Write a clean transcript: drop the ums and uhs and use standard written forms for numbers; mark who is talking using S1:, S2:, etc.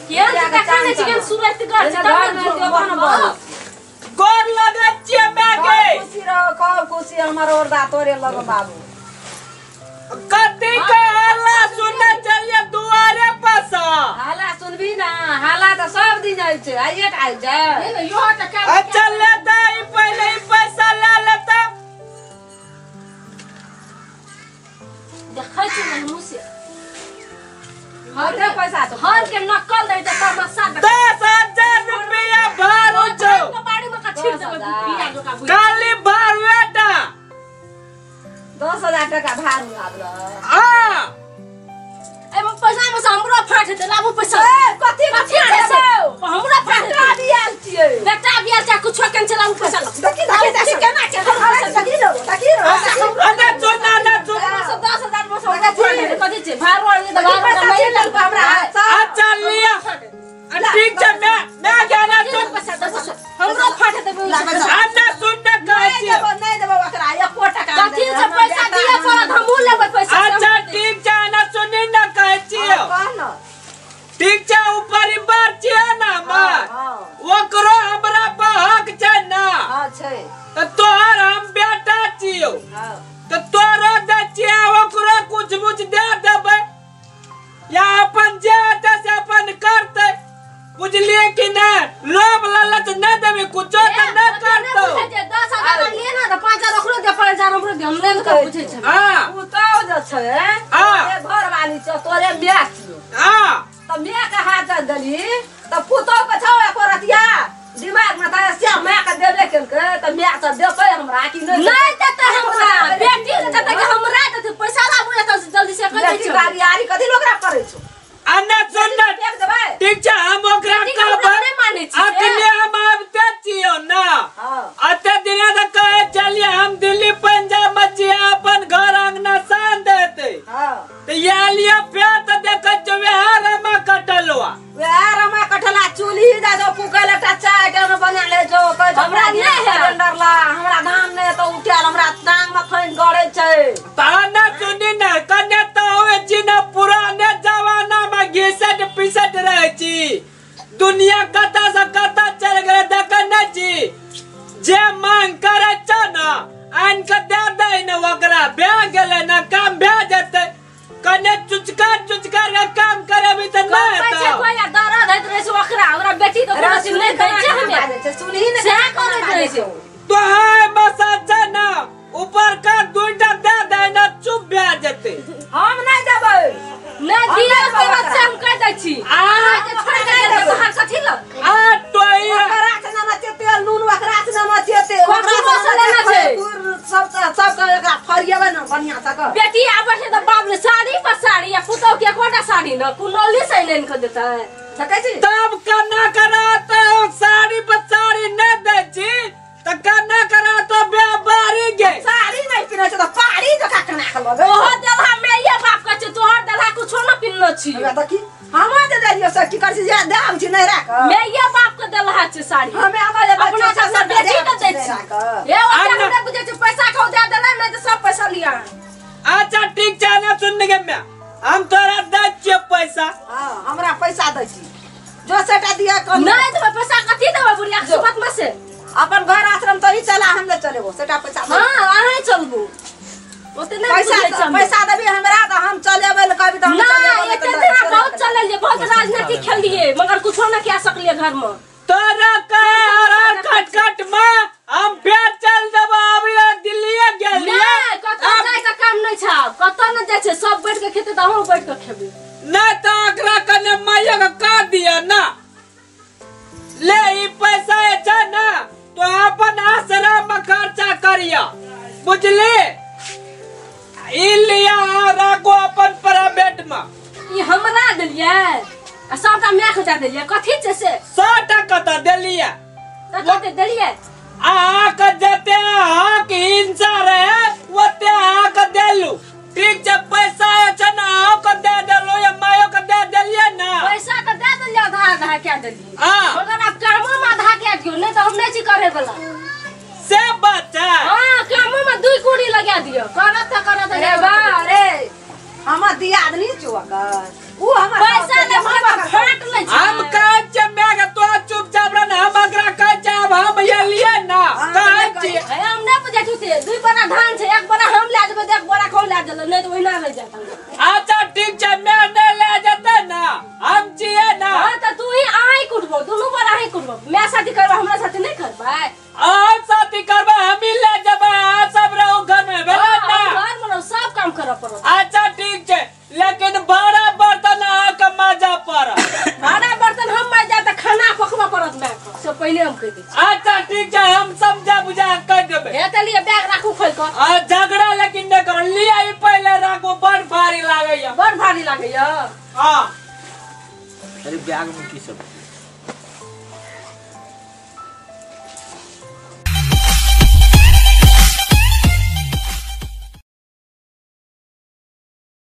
S1: केहन छै देखै नै छी केहन सूरत कर छै तब ने
S2: गोर लगै छियै माय के।
S3: खुशी रहो, खूब खुशी। हमर औरदा तोरे लग बाबू।
S2: कथी के हल्ला सुनने चलिए दुआरे पर सँ।
S3: हल्ला सुनबी ना, हल्ला तऽ सब दिन होइ छै, आइए टा आबि जाय।
S1: यो टका
S2: अच्छा लेता ई पहिले ई पैसा ले लेता।
S1: देखै छी ने मुँह से
S3: हर के पैसा तो
S1: हर के नकल दै त तमाशा
S2: 10,000 रुपया भारू छौ।
S1: बाड़ी में का छीट देबै बिया जोका बुझ
S2: खाली भारुएटा
S3: 10,000 टका भारू लागल।
S2: हां
S1: ए पैसा में से हमरो फाट दे लाबू पैसा।
S3: ए कथि
S1: कथि छै हमरा फाट
S3: बेटा बियाल छियै।
S1: बेटा बियाल छै कुछो केन चलाबू पैसा।
S3: देखी देखी देखी केना के देखी लो देखी लो।
S2: अरे चुना ना चुना
S1: 10,000 में से हमरा फाट दे कथि छै भारू आर दे
S3: पैसा छै हमरा।
S2: अच्छा लिया ठीक छै मैं ज्ञाना सुन
S1: पैसा दस हमरो फाट देबै।
S2: अन्ना सुन न कहै
S3: नै देबो नै देबो ओकरा एको टका।
S1: कथि से पैसा दिए पड़त हमहु लेबै पैसा।
S2: अच्छा ठीक छै ना सुनी न कहै छियौ।
S3: कह न
S2: ठीक छै उ परिवार छियै ना हमर, ओकरो हमरा पर हक छै ना।
S3: हां छै
S2: त तोहर हम बेटा छियौ।
S3: हां
S2: त तोरो दै छियै ओकरो कुछ मुछ दे देबै या अपन जे हेतै से अपन करतै। बुझलिए कि नै? लोभ लालच नै देबै कुछो त नै करतौ।
S1: 10,000 लिए ना त 5,000 ओकरो दे 5,000 हमरो दे हम नै के बुझै छै।
S2: हां
S3: उ तो जे छै तोरे घर वाली छौ तोरे my छियौ।
S2: हां
S3: त my के हाथ देली त पुतौ के छौ एको रतिया दिमाग में त से my के देबे केलकै त my से देतै हमरा कि नै?
S1: नै देतै हमरा बेटी के देतै कि हमरा देतै पैसा लाबू एतऽ जल्दी से कह दै
S3: बेटी बारियारी कथि लोकरा करै छौ?
S2: अन्ना सुन न ठीक छै हम ओकरा कहबै
S1: नै मानै छी
S2: अखने हम आबिते छियौ ना। अते दिना त कहै छलियै हम दिल्ली पंजाब में छियै अपन घर अंगना शांत हेतै।
S3: हां
S2: त इएह लिअ फेर त देखै छियै वएह रमा कटलवा।
S3: वएह रमा कटला चूल्ही जा जो फूकल एकटा चाय के बना ले छौ। कहै छौ
S1: हमरा नै है
S3: सिलेंडर ला हमरा धान नै त उठल हमरा टांग में खैन गड़ै छै।
S2: ताना सुनी न कने त होवे छी न पुराने जमाना में घिसट पिसट रहै छी। दुनिया कतऽ से कतऽ चल गेलै देखै नै छी। जे मांग करै छौ न आनि के दे दै न ओकरा भए गेलै न काम भए जेतै। कने चुचकार चुचकार के काम करेबी त नै हेतौ।
S1: कोइ दर्द होइत रहै छै ओकरा हमरा बेटी के कोनो चीज नै दै छै हमे
S3: सुनही ने
S1: सएह करैत रहै छै।
S2: तोहर बस छै न ऊपर का दुईटा दे दे न चुप भए जेतै।
S3: हम नै देबै
S1: नै दिअ पड़त से हम कह दै छी। अहाँ के छोड़ के देबै बाहर कथी लग
S2: आ तोई
S3: ओकरा से ना तेल नून ओकरा से ना चेते
S1: ओकरा से लेना छै
S3: सब सब के एकरा फरिएबै न बढ़िया से क।
S1: बेटी आबै छै त बाप रे साड़ी पर साड़ी आ पुतौ के एकोटा साड़ी न कुनौली से आनि के देतै
S3: सकै छी।
S2: तब कना करात साड़ी पर साड़ी नै दै छी त कना करात बेबारी गे।
S3: साड़ी नै पिन्है छै त पारी जका कना के लगै।
S1: ओहो देलहा मैये बाप के छै तोहर देलहा कुछो न पिन्हलो छी।
S3: हमरा देखी हम जे देलियो से की करै छी जे दे आबै छी नै राख।
S1: मैये बाप के देलहा छै साड़ी।
S3: हमे हमरा जे
S1: अपना सब बेटी के दै छी। ए ओते हमरा बुझै छै पैसा खौ दे देला नै त सब पैसा लिया।
S2: अच्छा ठीक छै ना सुन गे मैं हम तोरा दै छियौ पैसा।
S3: हां हमरा पैसा दै छी जो सेटा दिया कम
S1: नै देबै पैसा कथि देबै बुढ़िया के सुपत में से।
S3: अपन घर आश्रम तो ही चला हम नै चलेबो सेटा पैसा।
S1: हां अहे चलबो ओते नै
S3: पैसा पैसा देबी हमरा त हम चलेबै ल कहबी त हम चलेबै।
S1: नै एते दिन बहुत चललिए बहुत राजनीति खेललिए मगर कुछो न किया सकलिए घर में।
S2: तोरा के हर खट खट में हम फेर चल देबो अभी दिल्ली गेलिए।
S1: नै कतौ जाय के काम नै छै कतौ न जाय छै सब बैठ के खेतै त हमहु बैठ के खेबै।
S2: नै त एकरा कने माइया के कह दिया ना ले ई पैसा छै ना तो अपन आश्रम में खर्चा करिया बुझली। ई लिया राखो अपन प्राइवेट में।
S1: ई हमरा देलिए आ सबटा my के दे देलिए कथि छै से
S2: 100 टका त देलिए
S1: त कते देलिए?
S2: अहाँ के जते अहाँ के हिंसा रहे ओते अहाँ के देलू। ठीक छै पैसा छै ना अहाँ के दे देलू या मायो के दे देलिए ना।
S1: पैसा त दे देलिए आधा आधा के देलिए।
S2: हां
S1: मगर आब कामो में आधा के दियो नै त हम नै छी करे वाला
S2: से बात छै।
S1: हां कामो में 2 कूड़ी लगा दियो करत त करत।
S3: अरे बा रे हमर दियादनी छौ ओकर उ हमर
S1: पैसा ले फाट नै पहिने हम कहि दै छी।
S2: अच्छा ठीक छै, हम समझा बुझा कहि देबै।
S1: हे तऽ लिअ बैग राखू खोलि कऽ।
S2: आ झगड़ा लेकिन नहि करू, लिअ ई पहिले राखू, बड़ भारी लागैया।
S1: बड़ भारी लागैया।
S2: हाँ।
S4: अरे बैग में की सब?